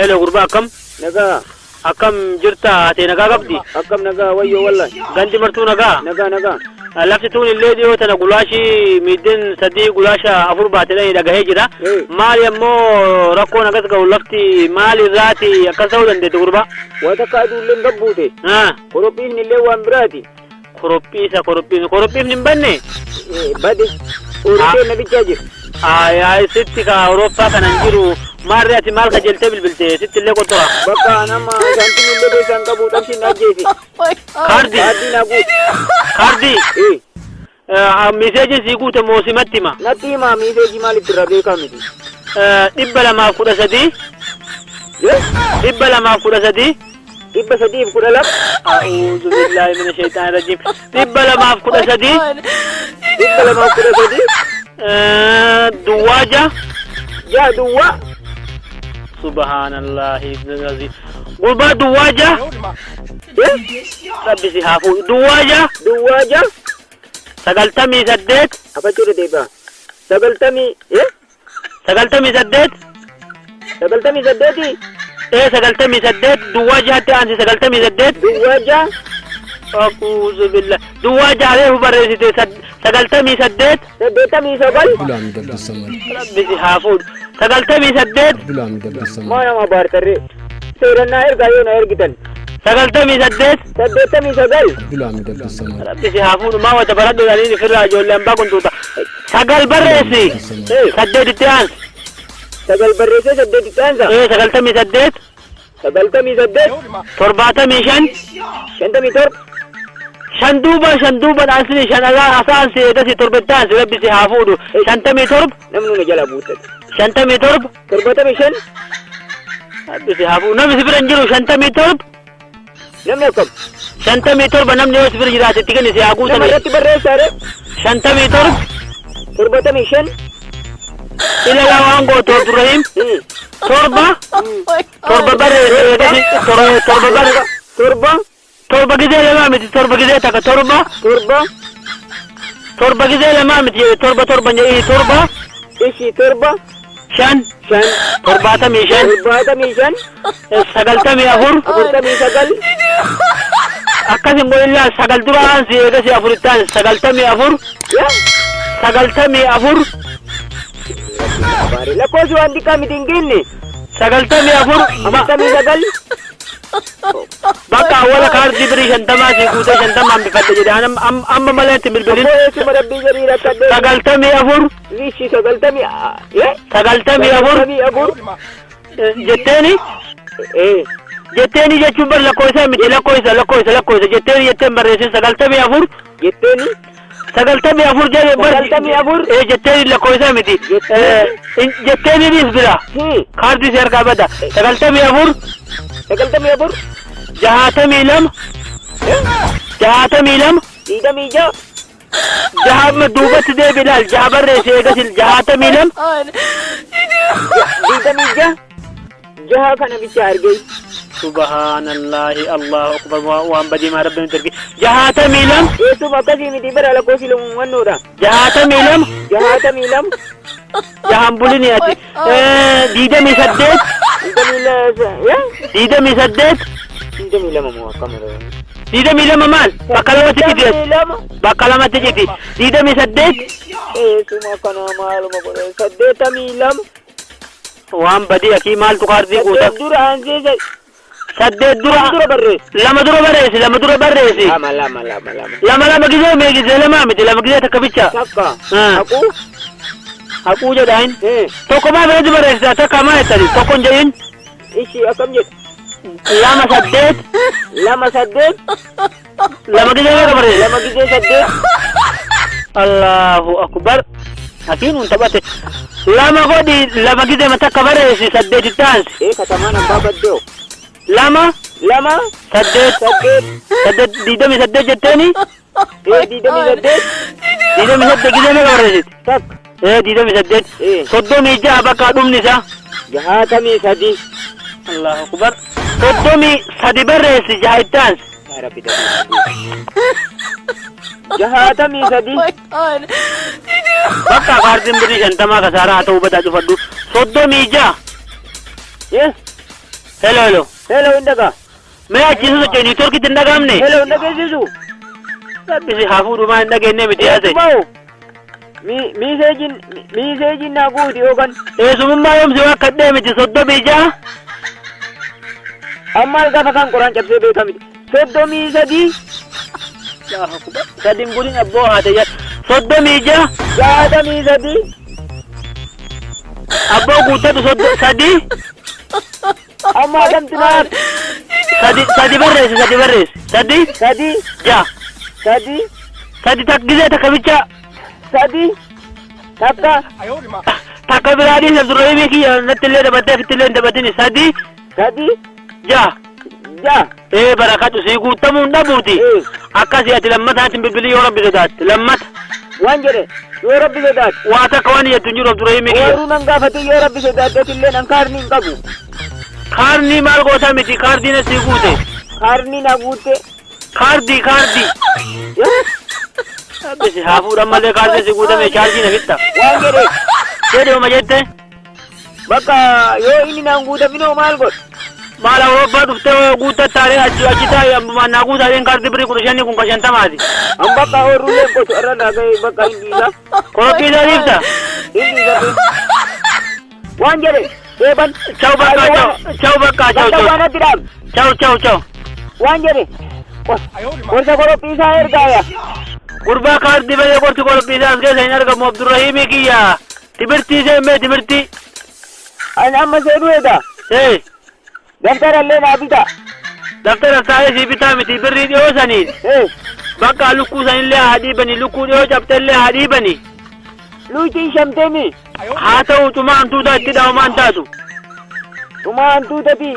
Hello gurbaa, akkam? Nagaa. Akkam jirta? Atee nagaa qabdi? Akkam, nagaa, wayyoo wallahi. Gandi martuu nagaa? Nagaa, nagaa. Lafti tuun illee dhiyoo tana gulaashii miidden sadii gulaasha afur baatedha dhagahee jira. Maali ammoo rakkoon akkas ga'u, lafti maali irraati akkas ta'uu dandeette, gurbaa? Waa takka, aduulleen gabbuute. Korophiifni illee waan biraati. Korophiisa, korophiifni, korophiifni hin banne? Bade. Ooyiruu na bichaa jira. Ayaa, sitti ka Awurooppaa kanan jiru maarri, ati maal kajeeltee bilbilte, sitti illee qottora. Bakka nama saantimii illee beekan qabu, xabsiin na ajjeese. Kaardii. Kaardii na guute. Kaardii. Message sii guute moo simatti hima? Natti himaa, message maalitti irraa beekaa miti. 213. 213. 312. أعوذ بالله من الشيطان الرجيم. 213. 213. Duwwaa ja'a. Ja'a duwwaa. سبحان الله العظيم. Gurbaa, duwwaa ja'a. Rabbi si haa fuudhu. Duwwaa ja'a. Duwwaa ja'a. 98. Afachuudha deebi'a. Sagaltamii. 98. 98. Ee, 98, duwwaa jahatti aansi, 98. Duwwaa ja'a. أعوذ بالله. Duwwaa ja'a reefu barreessite, 98. 89. Abdulhamid Abdussamad. Rabbi si haa fuudhu. 98. Abdulhamid Abdussamad. Maa nama baartarree. Seerannaa ergaa yoo na ergitan. 98. 89. Abdulhamid Abdussamad. Rabbi si haa fuudhu. Maa wata baradhu jedhanii ofirraa ijoollee hambaa kuntuuta. Sagal barreessi. Saddeetitti aansi. Sagal barreessee saddeetitti aansa. Ee, 98. 98. 75. 57. Shan duuba, shan duuba dhaansini, shan alaa asaansi, eegasi torbetti aansi. Rabbi si haa fuudhu. 57. Namni nu jala buutate. 57. 75. Rabbi si haa fuudhu. Namni si bira hin jiru, 57. Namni akkam? 57, namni yoo si bira jiraate itti kenni, si haa Nama guutame. irratti barreessaare. 57. 75. Ilala, waan gootu, Abdurrahim. Torba. Torba barreessi, eegasi torba barreessi. Torba. Torba gizee lamaa miti, torba gizee takka, torba. Torba. Torba gizee lamaa miti jedhe, torba, torba jedhi, torba. Ishi, torba. Shan. Shan. 75. 75. 94. 49. Akkas immoo illaa sagal dura aansi, eegasi afuritti aansi, 94. Yaa. 94. Lakkoofsi waan xiqqaa miti, hin geenye. 94. 49. Bakka awwala kaardii birii 50 si guutee 50 bifadhe jedhe, amma malee itti bilbilin. Obbo eessuma rabbii jedhii rakkadhee. 94. Ishi, sagaltamii. 94. 94. Jetteeni. Jetteeni jechuun bar lakkoofsa miti, lakkoofsa, lakkoofsa, lakkoofsa jetteeni, jetteen barreessin, 94. Jetteeni. 94 jedhe bar. 94. Ee, jetteeni lakkoofsa miti. Jetteeniinis bira kaardii si harkaa bada. 94. 94. 62, 62. 26. Jaha amma duubatti deebi, ilaal, jaha barreessi, eegasil 62. 26. Jaha kana bicha argee. سبحان الله، الله أكبر. Waan badii maa rabbi nuti arge. 62. Eessuma akkasii miti bara, lakkoofsi lamuumannoodha. 62. 62. Jahan bulini ati. 28. 22. 28. 22 moo akkam? 22 maal? Bakka lamatti citi. 22. Bakka lamatti citi. 28. Eessuma akkana maaluma godhe, 82. Waan badii akii maaltu kaardii guuta? Saddeet dura aansee. Saddeet dura. Dura barreessi. Lama dura barreessi, lama dura barreessi. Lama, lama, lama, lama. Lama, lama gizee mee? Gizee lama miti, lama gizee takka bicha. Takka. Haquu. Haquu jedhaan. Tokko maa biratti barreessita? Takka maa jettani? Tokko hin jedhin. Ishi, akkam jedhu? Lama saddeet. Lama saddeet. Lama gizee meeqa barreessi? Lama gizee saddeet. الله أكبر. Akiin hun taphate. Lama godhi, lama gizee takka barreessi, saddeet itti aansi. Ee, katamaan abbaa baddoo. Lama. Lama. Saddeet. Saddeet. Saddeet, 28 jetteeni? Ee, 28. 28 gizee meeqa barreessiti? Takka. Ee, 28. 36 bakka dhumni isaa. 63. الله أكبر. 33 barreessi, jaha itti aansi. Yaa Rabbi dadhabbii. 63. Bakka kaartiin birrii 50 kasaaraa haa ta'uu, badaa cufadhu. 36. Hello hello. Hello hin dhagaa. Mee achi sosocho'i niitoorkiitti hin dhagaamne. Hello hin dhageessisu. Rabbisi haa fuudhu maa hin dhageenye miti yaase. Eessumaa'u. Miiseejiin miiseejiin naa guuti yookaan Eessumummaa yoomsi waan kadhee miti 36. Amma gaafa kan qoraan cabsee beekamiti. 33. Sadin bulin abboo haate jaa. 36. 63. Abboo guuttatu 3. Amma adamti naaf. Sadi sadi barreessi sadi barreessi. Sadi. 3. 6. 3. Sadi takka gisee takka bicha. 3 takka. Takka biraa dhiisa Abdurrahimii kiyya natti illee dabattee ofitti illee hin dabatini. 3. 3. 6. 6. Ee barakatu sii guuttamuu hin dhabuuti. Akkasii ati lammataatti hin bilbilii yoo rabbi sodaatte. Lammata. Waan jedhe yoo rabbi sodaatte. Waa takka waan jettu hin jiru Abdurrahimii kiyya. Ooyiruu nan gaafatu yoo rabbi sodaatteet illee nan kaarni hin qabu. Kaarnii maal goota miti kaardiin sii guute. Kaarni na guutte. Kaardii kaardii. Rabbisi haa fuudhan malee kaardiin si guutame chaarjii na fitta. Waan jedhe. Jedhe homa jette. Bakka yoo inni naan guutaminoo maal godhu? Maal Awurooppaa dhuftee guuttattaaree achi achi taa'e ammumaan naa guutaadheen kaardii birrii 15 kun ka 50ti. An bakka ooyiruullee qotu irra naa ga'e bakka hin dhiisa. Qorophiisaa dhiifta? Hin dhiisa. Waan jedhe eeban. Chaw bakka chaw chaw bakka chaw Bakka chaw. waan atti dhaab. Chaw chaw chaw. Waan jedhe gorsa qorophiisaa ergaaya. Gurbaa kaardii malee gorsi qorophiisaa as keessa hin argamu Abdurrahiimii kiyya. Timirtii seemmee timirtii. Ani amma seenuu eega. Ee. Daftarallee naa bita. Daftara taa'ee sii bitaa miti birrii dhiyoo saniin. Bakka lukkuu sanillee haa dhiibani lukkuu dhiyoo cabxellee haa dhiibani. Luuciin shamteemi. Haa ta'u cumaa hantuutaa itti dhaawamaan taatu. Cumaa hantuutati.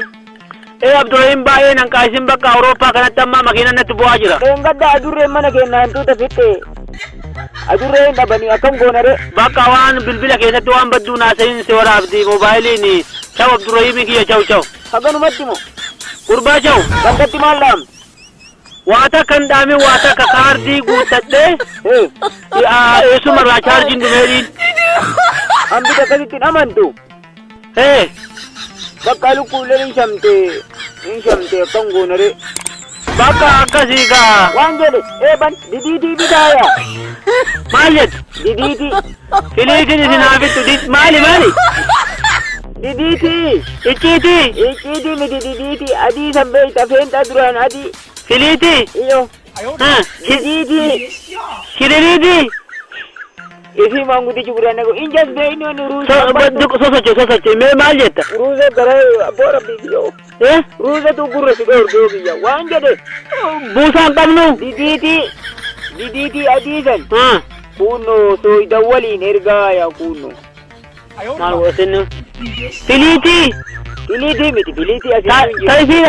Ee Abdurrahiim baay'ee nan qaayisin bakka Awurooppaa kanatti ammaa makiinaan natti bu'aa jira. Dheengadda adurreen mana keenya hantuuta fixxe. Adurree hin dhabanii akkam goonare. Bakka waan bilbila keessatti waan badduu naasayin si waraabdi moobaayiliin. Chaw Abdurrahiimii kiyya chaw chaw. Haganumatti moo? Gurbaa chaw. Gandatti maal dhaam? Waa takka hin dhaamin waa takka kaardii guuttadhee eessumarraa chaarjiin dhumeedhiin. Hambita akkasitti hin amantu. Bakka lukkuulleen hin shamte hin shamte akkam goonare. Bakka akkasii gaa. Waan jedhe eeban didiitii bitaaya. Maal jettu? Didiitii. Filiitiin isin haa fixxu maali maali? Didiitii. Icciitii. Icciitii miti didiitii adii san beekta feenxa duraan adii. Filiitii. Iyo. Didiitii. Shiririitii. Isii maanguddichi gurraan nagu injas beekni inni ruuza. Sosoche sosoche mee maal jetta? Ruuza gara abboo rabbii kiyyoo. Ruuzatu gurra si dhoorgoo kiyya waan jedhe. Buusaan qabnu. Didiitii. Didiitii adii san. Kunnoo sooyida waliin ergaa yaa kunnoo. Maal godhatinnu? Filiitii. Filiitii miti filiitii asii hin jiru. Tayisiidha.